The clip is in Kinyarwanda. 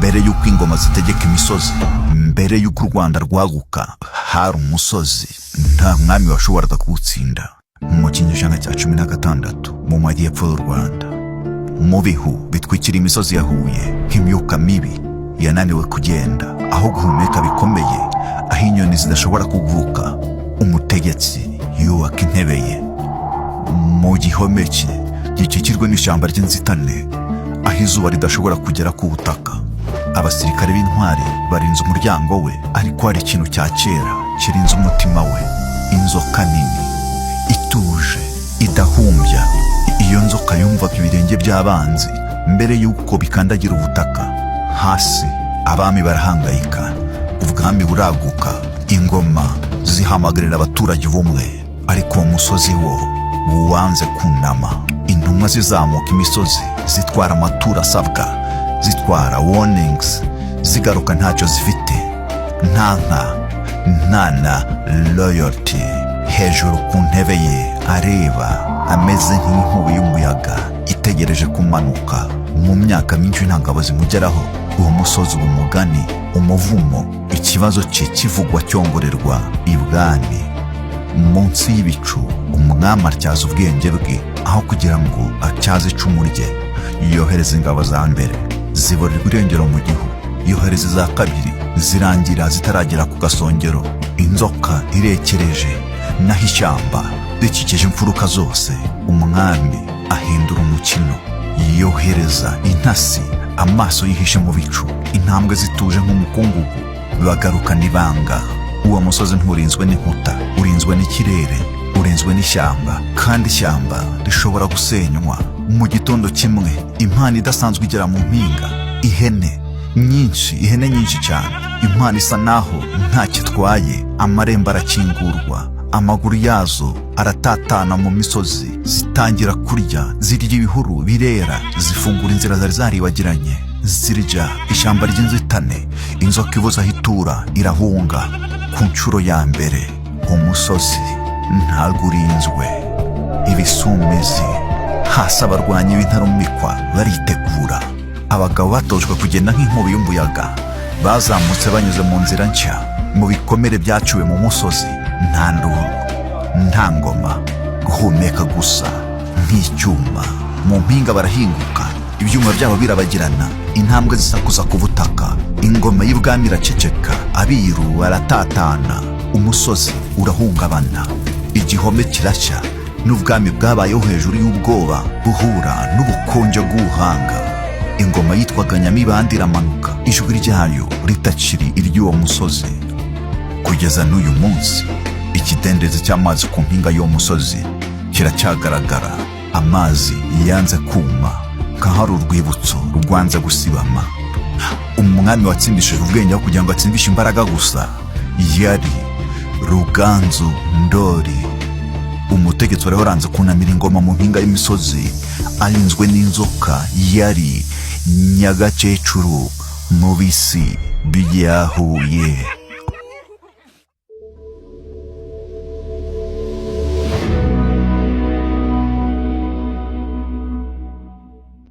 Mbere y'uko ingoma zitegeka imisozi, mbere y'uko u Rwanda rwaguka, hari umusozi nta mwami washoboraga kuwutsinda. Mu kinyejana cya 16, mu majyepfo y'u Rwanda, mu bihu bitwikira imisozi ya Huye nk'imyuka mibi yananiwe kugenda, aho guhumeka bikomeye, aho inyoni zidashobora kuguruka, umutegetsi yubaka intebe ye mu gihome cye gikikijwe n'ishyamba ry'inzitane, aho izuba ridashobora kugera ku butaka. Abasirikare b'intwari barinze umuryango we, ariko hari ikintu cya kera kirinze umutima we: inzoka nini, ituje, idahumbya. Iyo nzoka yumvaga ibirenge by'abanzi mbere y'uko bikandagira ubutaka. Hasi abami barahangayika, ubwami buraguka, ingoma zihamagarira abaturage ubumwe, ariko uwo musozi wo wanze kunama. Intumwa zizamuka imisozi zitwara amaturo asabwa, zitwara warnings, zigaruka ntacyo zifite, nta nka, nta na loyalty. Hejuru ku ntebe ye areba, ameze nk'inkubi y'umuyaga itegereje kumanuka. Mu myaka myinshi nta ngabo zimugeraho. Uwo musozi uba umugani, umuvumo, ikibazo cye kivugwa cyongorerwa ibwami. Munsi y'ibicu umwami atyaza ubwenge bwe aho kugira ngo atyaze icumu rye. Yohereza ingabo za mbere, ziburirwa irengero mu gihu. Yohereza iza kabiri, zirangira zitaragera ku gasongero. Inzoka irekereje, naho ishyamba rikikije imfuruka zose. Umwami ahindura umukino, yohereza intasi, amaso yihishe mu bicu, intambwe zituje nk'umukungugu. Bagarukana ibanga: uwo musozi nturinzwe n'inkuta, urinzwe n'ikirere, urinzwe n'ishyamba, kandi ishyamba rishobora gusenywa. Mu gitondo kimwe impano idasanzwe igera mu mpinga: ihene nyinshi, ihene nyinshi cyane. Impano isa naho ntacyo itwaye. Amarembo arakingurwa, amaguru yazo aratatana mu misozi. Zitangira kurya, zirya ibihuru birera, zifungura inzira zari zaribagiranye, zirya ishyamba ry'inzitane. Inzoka ibuze aho itura, irahunga. Ku nshuro ya mbere umusozi ntabwo urinzwe ibisumizi. Hasi abarwanyi b'intarumikwa baritegura. Abagabo batojwe kugenda nk'inkubi y'umuyaga bazamutse banyuze mu nzira nshya, mu bikomere byaciwe mu musozi. Nta nduru, nta ngoma, guhumeka gusa nk'icyuma. Mu mpinga barahinguka, ibyuma byabo birabagirana, intambwe zisakuza ku butaka. Ingoma y'ibwami iraceceka, abiru baratatana, umusozi urahungabana, igihome kirashya, n'ubwami bwabayeho hejuru y'ubwoba buhura n'ubukonje bw'ubuhanga. Ingoma yitwaga Nyamibande iramanuka, ijwi ryayo ritakiri iry'uwo musozi. Kugeza n'uyu munsi ikidendezi cy'amazi ku mpinga y'uwo musozi kiracyagaragara. Amazi yanze kuma, nk'ahari urwibutso rwanze gusibama. Umwami watsindishije ubwenge aho kugira ngo atsindishe imbaraga gusa yari Ruganzu Ndori, umutegetsi wari waranze kunamira ingoma mu mpinga y'imisozi arinzwe n'inzoka. Yari Nyagakecuru mu bisi bya Huye.